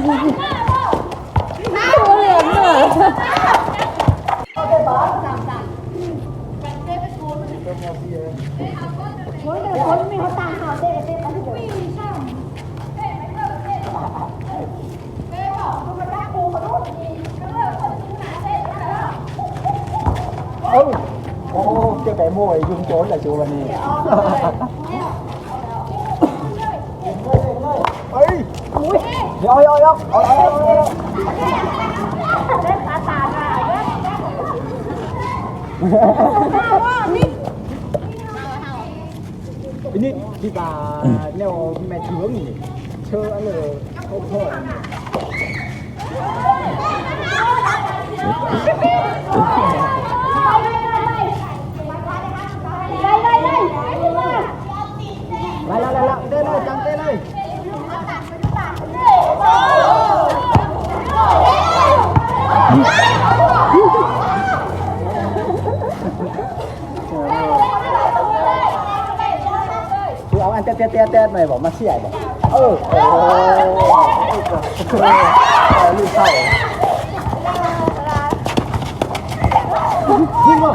ເອົ້າ ໂອ້ ເຈົ້າໄກ່ໂມ້ຍ ຍຸງໂຈນລະຊູວັນນີ້ ເອີຍ ເອີຍ ເອີຍ ເອີຍ ເອີຍ ເອີຍ ອັນນີ້ທີ່ວ່າແນວແມ່ນເຖິງນີ້ ເຊີອັນເລີ ໂອ້ໂຫ ໄດ້ ໄດ້ ໄດ້ ໄດ້ ເຕະເລີຍ ຈັງເຕະເລີຍ. ຄືເອົາອັນແຕດໆໆໜ່ອຍບໍ່ ມາເຊຍບໍ່? ເອີ ໂອ້ ລູກເຂົ້າ ຍິງບໍ່?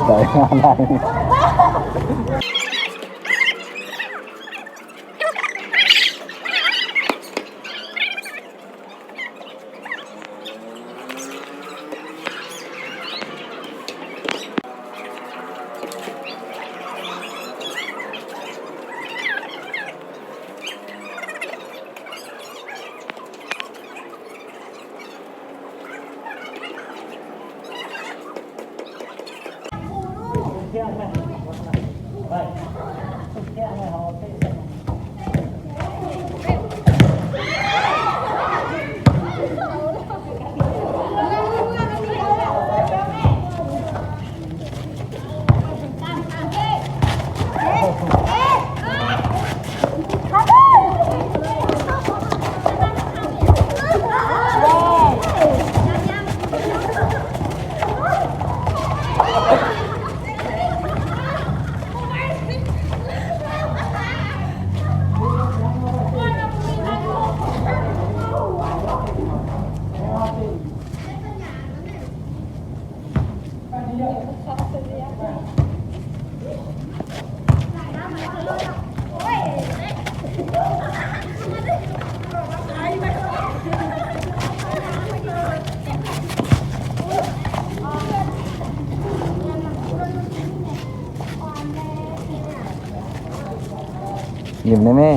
ໄດ້ ໄດ້. ຍິ້ມແດ່ແມ່. ເ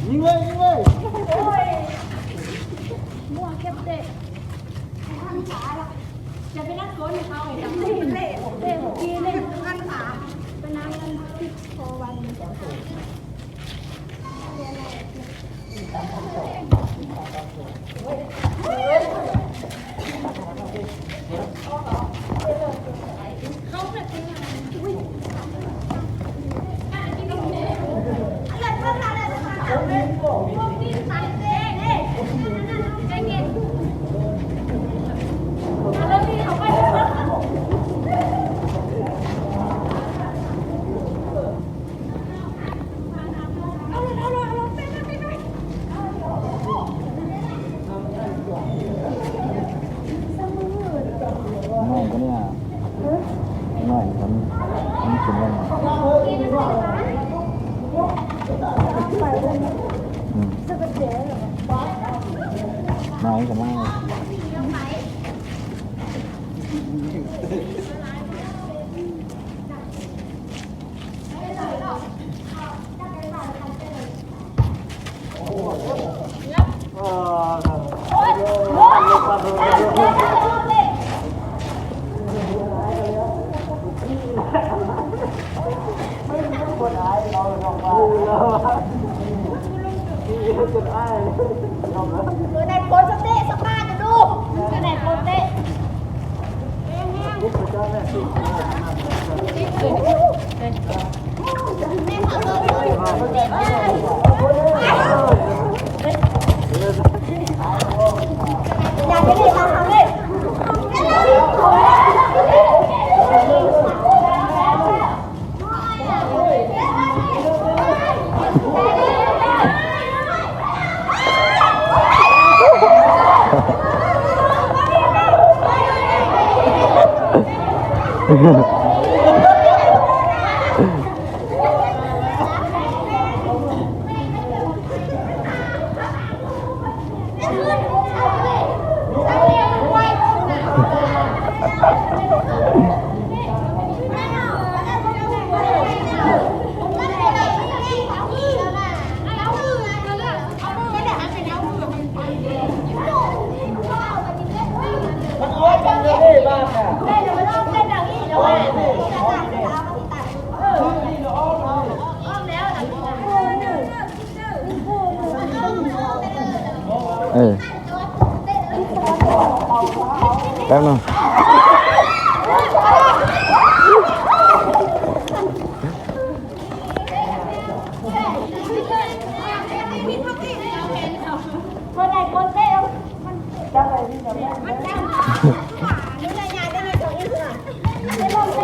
ຍິງເລີຍ ຍິງເລີຍ. ໂອ້ຍ ໝວກເກັບເຕະ ຢ່າໄປນັ່ງກົ້ນໃຫ້ເຂົາ ໄປນັ່ງເຕະ ເຕະເມື່ອກີ້ນີ້ ໄປນັ່ງອັນຕິດຄໍໄວ້. ນ້ອຍກວ່ານີ້ ນ້ອຍ ມັນ ມັນຂຶ້ນໄດ້ ອືມ ມາ ກະມາ. ໂຕໃດໂພສະເຕະສະປາດະດູ ໂຕໃດໂພສະເຕະ. ເອີ ແປັບໜຶ່ງ. ເພິ່ນໃຫ້ຄົນເຕະ ມັນຈັບໄວ້ນີ້ກໍແມ່ນ ມັນຈັບ ນີ້ລະຍາຍໄດ້ເຮັດດອກອີກເທື່ອ ໄດ້ລົງ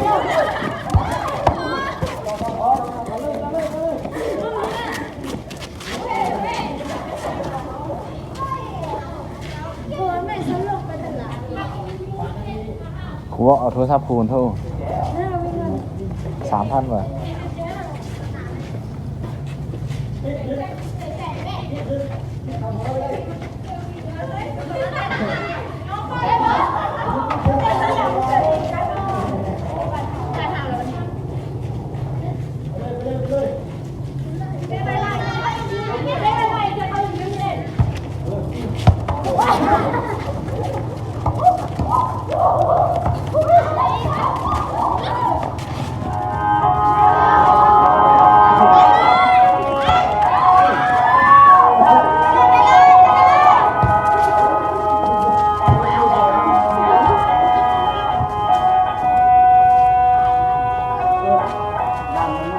ບໍ່ເອົາໂທລະສັບຄູນໂທ ສາມພັນວ່າ.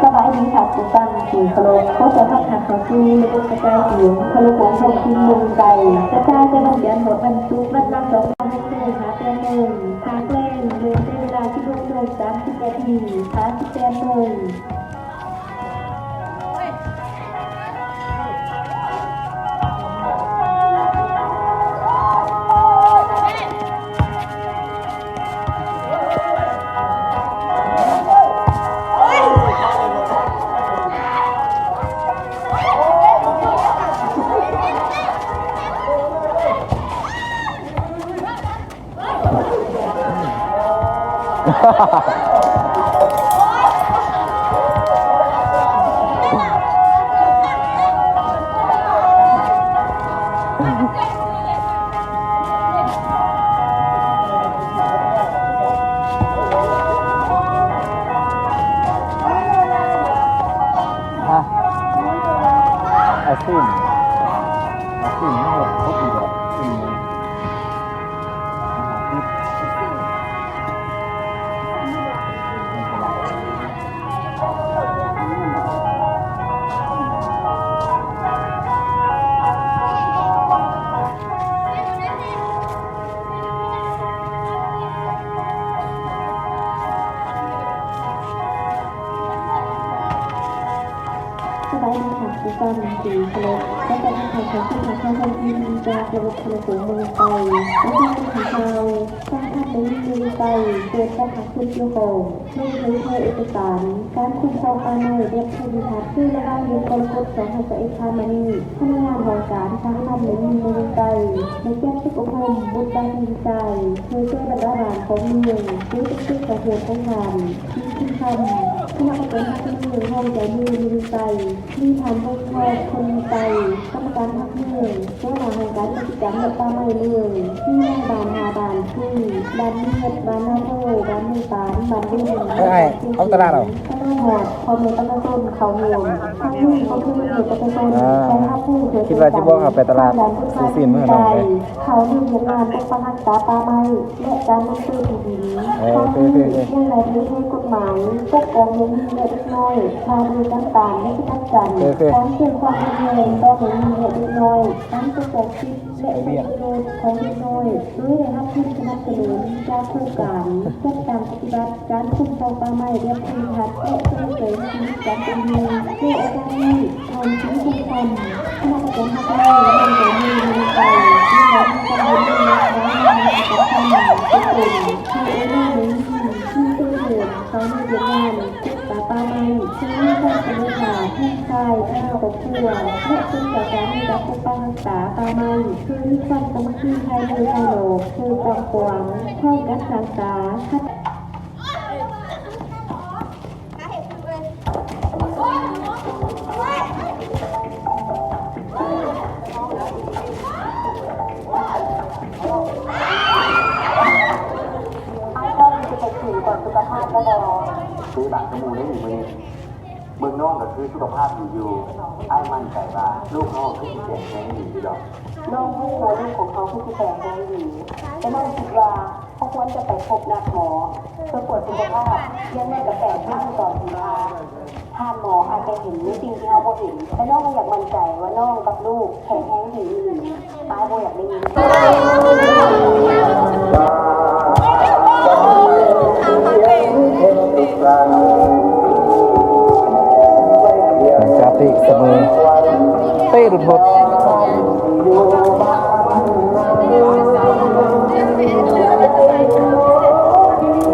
ສະບາຍດີທ່ານຜູ້ຟັງທີ່ເຄົາລົບ, ຂໍຕ້ອນຮັບທ່ານເຂົ້າສູ່ລະບົບກະຈາຍສຽງໂທລະໂຂງທ້ອງຖິ່ນເມືອງໄຊ, ກະຈາຍແຕ່ວັນຈັນຮອດວັນສຸກ ວັນລະສອງເທື່ອ ໃຫ້ໂທຫາແຕ່ໂມງ, ພາກແລງເລີ່ມແຕ່ເວລາສິບຫົກໂມງສາມສິບນາທີ ຫາສິບແປດໂມງ. ອາຊີບ ອາຊີບ ສະບາຍດີທ່ານຜູ້ຟັງທີ່ເຄົາລົບ, ຂໍຕ້ອນຮັບທ່ານເຂົ້າສູ່ພາກຂ່າວທ້ອງຖິ່ນຈາກລະບົບໂທລະໂຂງເມືອງໄຊ. ໃນຕອນນີ້ ຂ່າວ ສະຫະພັນແມ່ຍິງເມືອງໄຊ ເປີດກັບພາກສ່ວນກ່ຽວຂ້ອງ ລົງເຜີຍແຜ່ເອກະສານການຄຸ້ມຄອງປ່າໄມ້ແບບພູມທັດ ຄືລະຫວ່າງເດືອນກໍລະກົດ ສອງພັນຊາວເອັດ ຜ່ານມານີ້, ພະນັກງານຫ້ອງການສະຫະພັນແມ່ຍິງເມືອງໄຊ ໄດ້ຈັດຝຶກອົບຮົມບົດບາດທີ່ຊາຍ ເພື່ອຊ່ວຍບັນດາບ້ານຂອງເມືອງ ຖືເປັນເຂດເຂົ້າຮ່ວມຂອງທ່ານ ມີຄຸນຄຳ ຄະນະກຳມະການພັກເມືອງ ຮອງເຈົ້າເມືອງມີໄຊ, ມີທ່ານ ວົງທອງ ຄົນມີໄຊ ກຳມະການພັກເມືອງ, ຫົວໜ້າຫ້ອງການກະສິກຳ ແລະ ປ່າໄມ້ເມືອງ, ມີນາຍບ້ານຫ້າບ້ານ ຄື ບ້ານເມືອງ, ບ້ານນາໂພ, ບ້ານເມືອງປານ, ບ້ານເບນ, ເອີ ອ້າຍ ອອກຕະຫຼາດເອົາ ຕະຫຼອດຮອດພໍ່ແມ່ປະຊາຊົນເຂົ້າຮ່ວມ. ທາງເມືອງກໍຄືເຮັດໃຫ້ປະຊາຊົນ ອ່າ ໄດ້ຮັບຮູ້ເຖິງ ຄິດວ່າຊິບໍ່ເຂົ້າໄປຕະຫຼາດ ຊື້ຊີ້ນມື້ນ້ອງເດ້. ເຂົ້າຮ່ວມວຽກງານປົກປັກຮັກສາປ່າໄມ້ ແລະ ການນຳໃຊ້ທີ່ດິນ. ເອີ ທາງນີ້ຍັງໄດ້ເຜີຍແຜ່ກົດໝາຍປົກປ້ອງແມ່ຍິງ ແລະ ເດັກນ້ອຍ ວ່າດ້ວຍການຕ້ານ ແລະ ສະກັດກັ້ນ ເອີ ການສ້າງຄວາມຮຸນແຮງຕໍ່ແມ່ຍິງ ແລະ ເດັກນ້ອຍ, ການປົກປ້ອງສິດ ແລະ ຜົນປະໂຫຍດຂອງເດັກນ້ອຍ ໂດຍໄດ້ຮັບທຶນສະໜັບສະໜູນຈາກໂຄງການຈັດຕັ້ງປະຕິບັດການຄຸ້ມຄອງປ່າໄມ້ແບບພູມທັດ ແລະ ສົ່ງເສີມຊີວິດການເປັນຢູ່. ໃນໂອກາດນີ້ ທ່ານ ສີ ຄຳຄຳ ຄະນະກຳມະການພັກເມືອງ ຮອງເຈົ້າເມືອງເມືອງໄຊ ໄດ້ມີຄຳເຫັນໃນຫຼັກຖານ ແລະ ສຳຄັນເປັນຕົ້ນ ໃຫ້ເອີນາແມ່ຍິງ ມີສ່ວນຮ່ວມເຂົ້າໃນວຽກງານ ຮັກສາປ່າໄມ້ ເພື່ອມີຄວາມສະເໝີພາບ ທັງຝ່າຍຄອບຄົວ ແລະ ເປັນເຈົ້າການໃນການປົກປັກຮັກສາປ່າໄມ້ ເພື່ອມີຄວາມສາມັກຄີພາຍໃນພາຍນອກ ເພື່ອກວ້າງຂວາງ ພ້ອມກັນສ້າງສາ ຊື້ບາດໃຫ້ໝູ່ໄດ້ນີ້ມື້ນີ້ ເບິ່ງນ້ອງກໍຄືສຸຂະພາບດີຢູ່. ອ້າຍໝັ້ນໃຈວ່າລູກເຮົາຄືຊິແຂງແຮງດີຢູ່ດອກ. ນ້ອງຮູ້ວ່າລູກຂອງເຮົາຄືຊິແຂງແຮງດີ, ແຕ່ນ້ອງຄິດວ່າເຮົາຄວນຈະໄປພົບນັດໝໍ ເພື່ອກວດສຸຂະພາບ ຢ່າງໜ້ອຍກໍແປດມື້ ເພື່ອກວດສຸຂະພາບ. ທ່ານໝໍອາດຈະເຫັນໃນສິ່ງທີ່ເຮົາບໍ່ເຫັນ, ແຕ່ນ້ອງກໍຢາກໝັ້ນໃຈວ່ານ້ອງກັບລູກແຂງແຮງດີອີ່ຫຼີ. ປາຍບໍ່ຢາກໄດ້ຍິນ. ເປັນການຕີສະເໝີ ເຕະຫຼຸດໂທດ. ເປັນການຕີສະເໝີ ເຕະຫຼຸດໂທດ.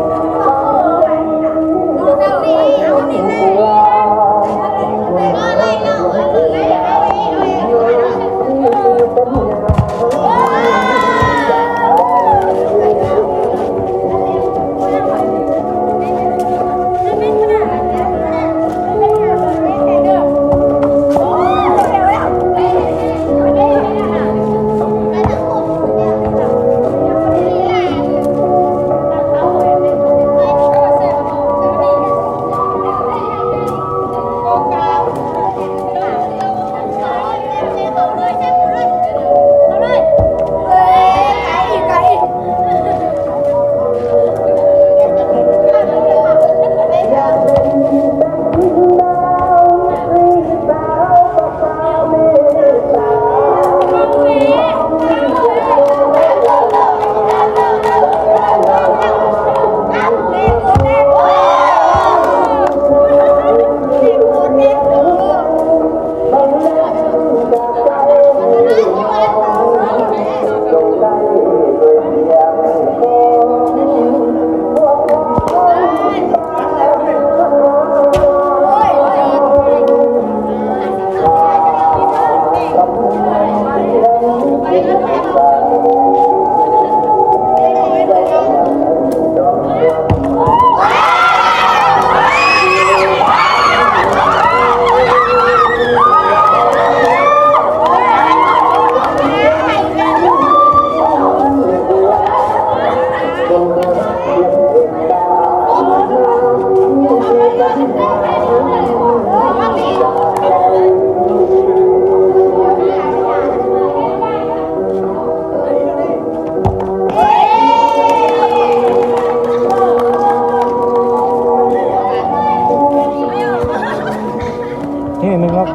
ນີ້ໜຶ່ງເນາະ.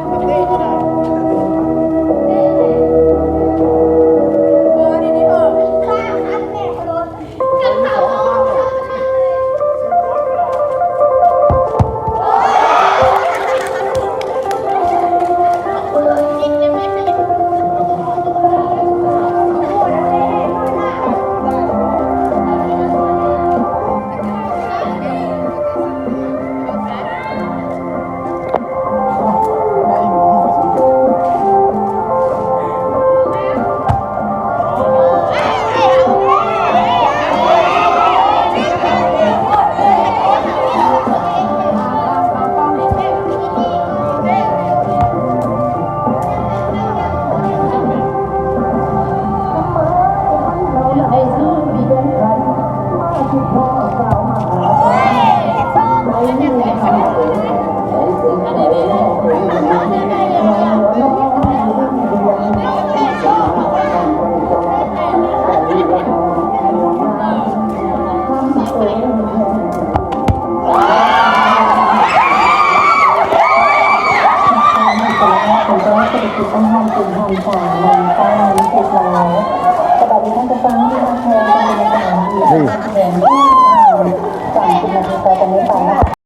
ນີ້